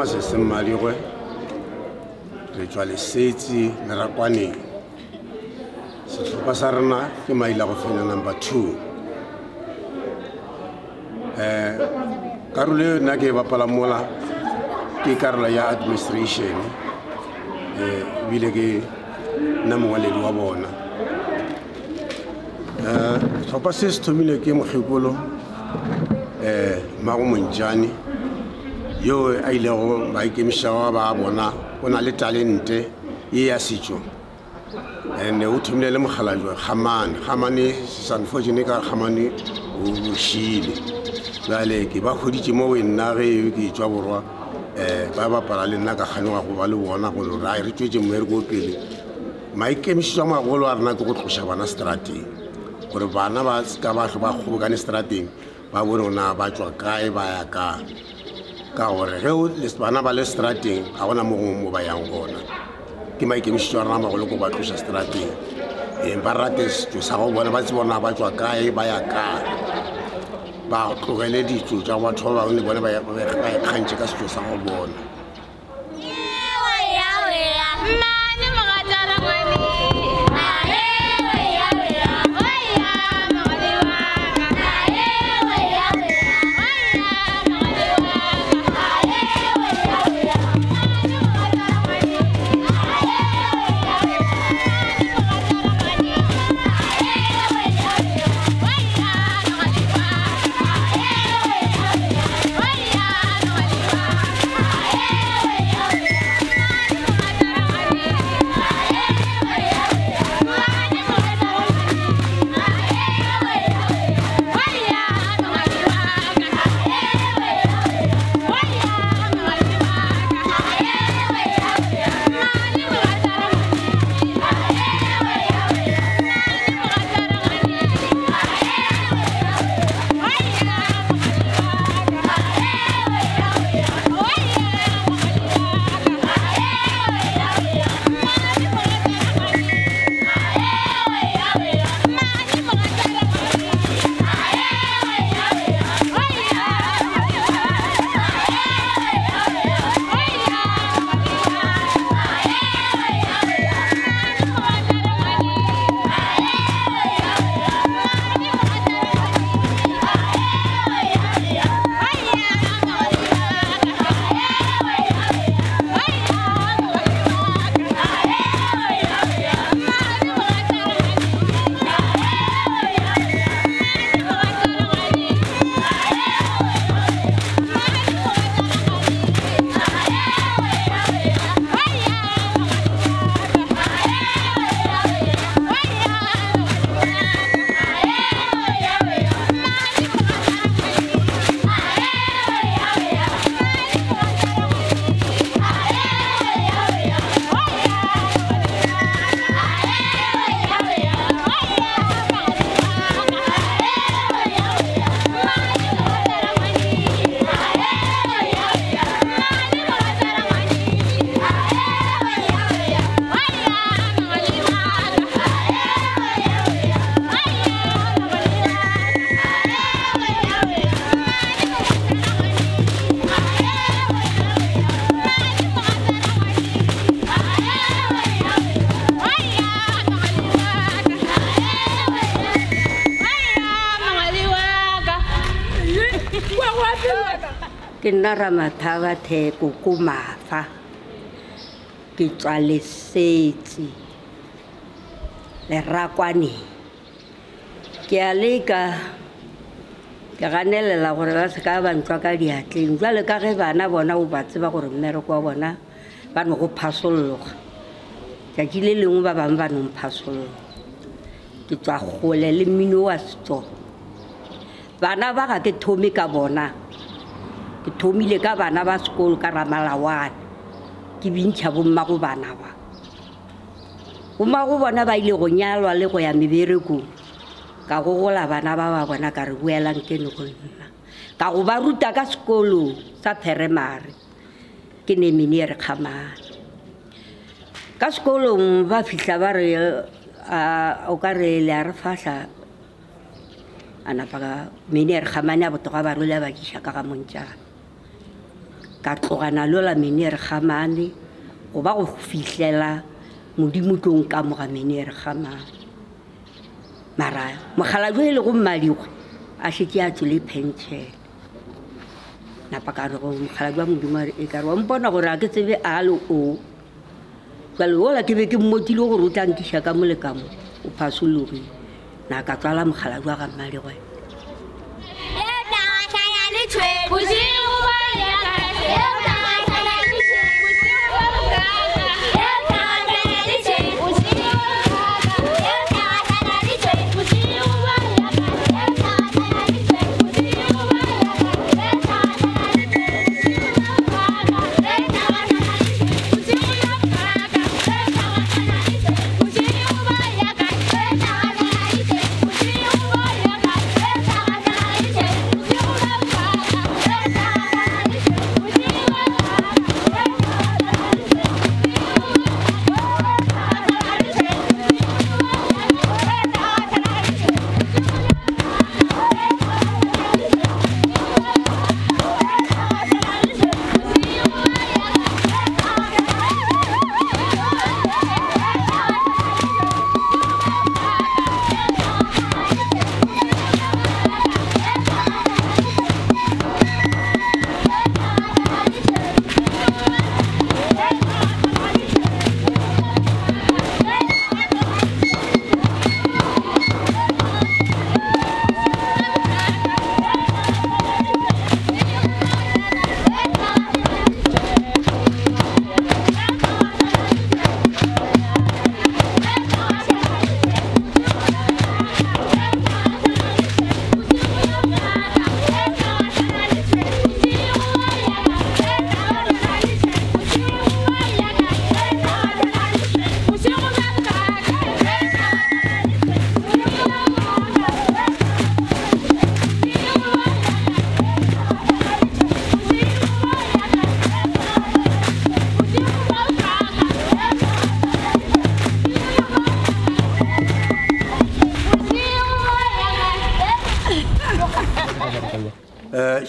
Masese Mmadigwe, re tšwa Lesetsi Lerakwaneng. Sehlopha sa rena ke Maila go fenya number 2. Eh karolo eo nna ke e bapala mola ke karolo ya administration eh ebile ke nna mongwaledi wa bona. Eh sehlopha se se thomile ke mokgekolo eh Mago Montjane yo a ilego ba ikemišago ba bona o na le talente ye ya setšo and o thomile le mokgalajwe Kgamane. Kgamane is unfortunate ka Kgamane o šile. Bjale ke ba hweditše mo nna ge ke tšwa borwa um ba bapala le nna ka kganyoga go ba le bona gore ra re tšwetše mmereko pele. Maikemišetšo a magolo a rena ke go tloša bana strateng gore bana ba ka ba ba kgobokane strateng ba bone gore na ba tšwa kae ba ya kae, ka gore ge bana ba le strateng ga gona mo gongwe mo ba yang gona. Ke maikemišetšo a rena magolo ko ba tloša strateng, eng ba rate setšo sa go bona, ba tsebe gore na ba tšwa kae ba ya kae, ba tlogele ditšo tša batho ba bangwe le bone ba ikgantšhe ka setšo sa go bona. Ke nna Ramathaba Theko ko Mafa, ke tswa Lesetsi Lerakwaneng. Ke a leka ke ganelela gore ba se ka ba ntlwa ka diatleng, jwale ka ge bana bona o ba tseba gore mmereko wa bona ba no go phasolloga. Tšatši le lengwe ba bangwe ba no mphasologa. Ke tswa kgole le mmino wa setso. Bana ba ga ke thome ka bona, ke thomile ka bana ba sekolo ka Ramalawane, ke bintšha bommago bana ba. Bommago bona ba ile go nyalwa le go ya meberekong, ka gogola bana ba ba bona ka re boelang kene go nna. Ka go ba ruta ka sekolong sa primary, ke ne Meneer Kgamane. Ka sekolong ba fihla ba re, o ka re le a re fahla, a napa ka Meneer Kgamane a botoga ba rwele a ba tliša ka ga Montjane. Ka tlogana lola meneer Gamane go ba go fihlela modimo tlo nkamoga meneer Gamane. Mara mokgalabje e lego mmadigwe a šetše a tswele pension. Napa ka re go mokgalabje wa modimo a re e ka re wa mpona gore a ke tsebe a le o. Jwale ola ke be ke mmotile gore o tla nkiša ka mo le ka mo, o phasologile. Na ka tswala mokgalabje wa ga mmadigwe.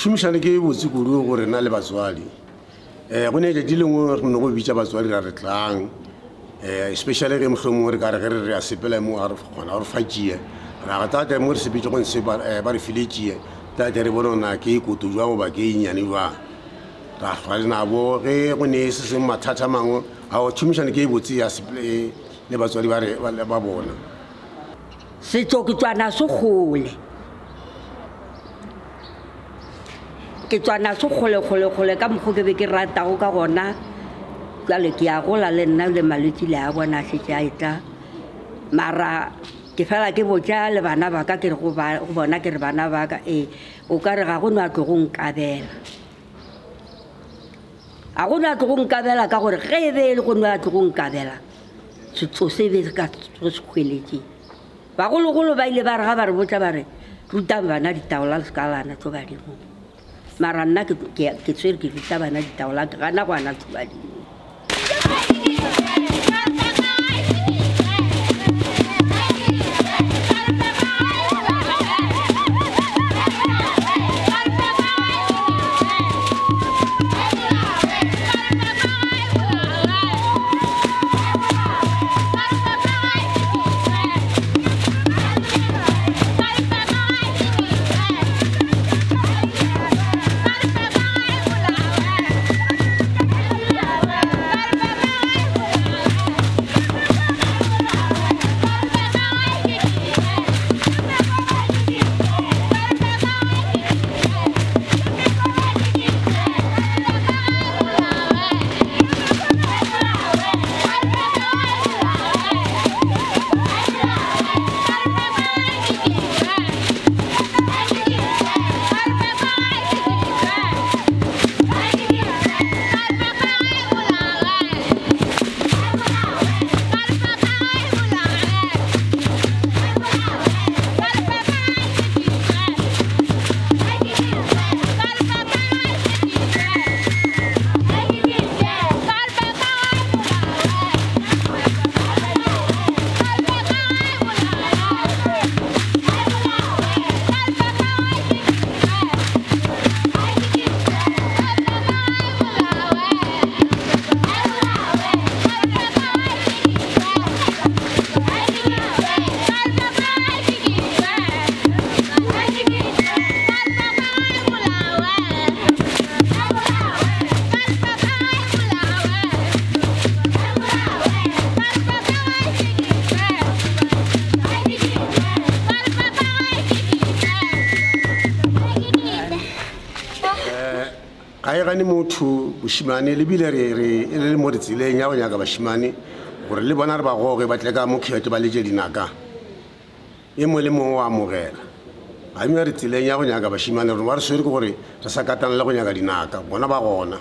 Tšhomišano ke e botse kudu go rena le batswadi. Go ne tšatši lengwe re no go bitša batswadi ra re tlang, especially ge mohlomongwe re ka re ge re re a sepela mo ga re kgona go re fa tšie, ra ga tate mo re sepetse go nse ba re file tšie, tate re bone na ke e koto jwang goba ke e nnyane jwang. Ra hlwa le nabo ge go ne se seng mathata a mangwe, ao tšhomišano ke e botse ya le batswadi ba bona. Setso ke tswana se kgole. Ke tswana se kgole, kgole, kgole ka mokgo ke be ke ratago ka gona. Jwale ke a gola le nna le malwetši le a bona a šetše a etla. Mara ke fela ke botša le bana ba ka, ke re go bona, ke re bana ba ka, ee, o ka re ga go no a tlogo nkabela. Ga go no a tlogo nkabela ka gore ge e be e le go no a tlogo nkabela, setso se be se ka se se hweletše. Bagologolo ba ile ba re ga ba re botša ba re, rutang bana ditaola le se ka lana tlo badimong. Mara nna ke tshwere ke ruta bana ditaola, ke gana go ana tlo badimong. Ga e gane motho bošimane le bile re re e le mo re tseleng ya go nyaka bašimane gore le bona re ba goge ba tle ka mo kgetho ba letse dinaka e mongwe le mongwe o amogela ga mme re tseleng ya go nyaka bašimane rona ba re swere ke gore re sa katana le go nyaka dinaka bona ba gona.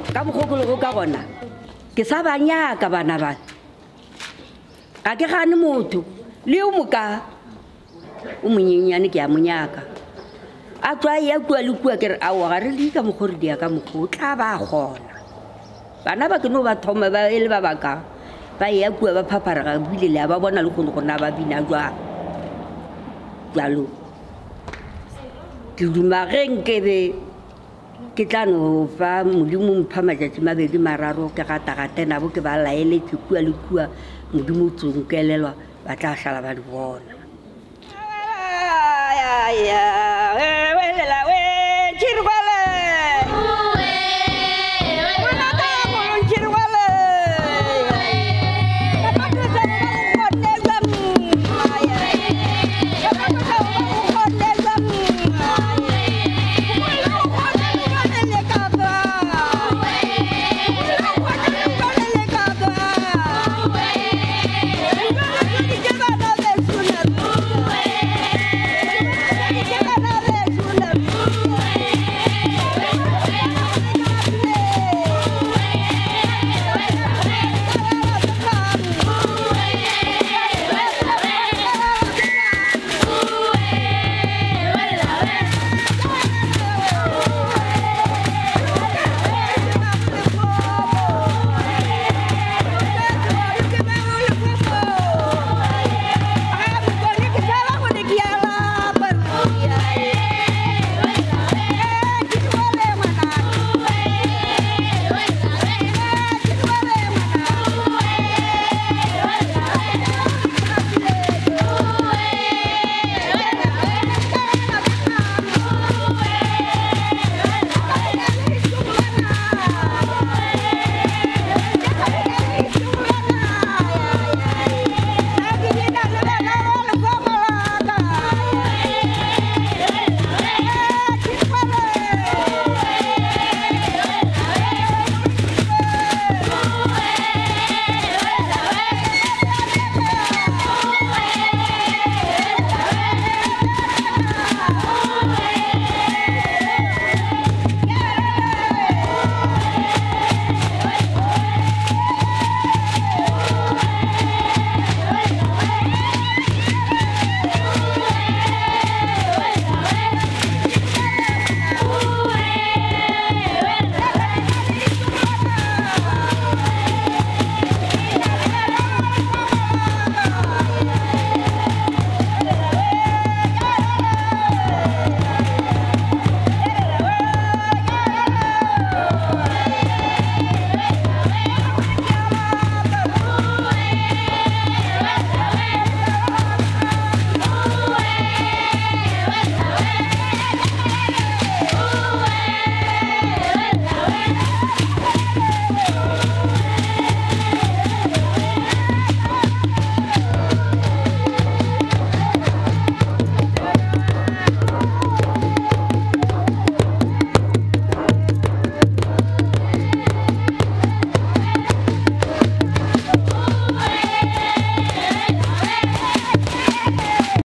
Ka mokgokologo ka gona ke sa ba nyaka bana ba ga ke gane motho le yo moka o monyenyane ke a mo nyaka a tswa ya kua le kua ke re aowa ga re di ka mokgo re dia ka mokgo o tla ba gona bana ba ke no ba thoma ba e le ba baka ba ya kua ba phapharega bile le a ba bona le kgone gore na ba bina jwang jalo ke duma ge nkebe ke tla no fa modimo mpha matšatši mabedi mararo ke gatagate nabo ke ba laeletse kua le kua modimo o tsonkelelwa ba tla šala ba di bona.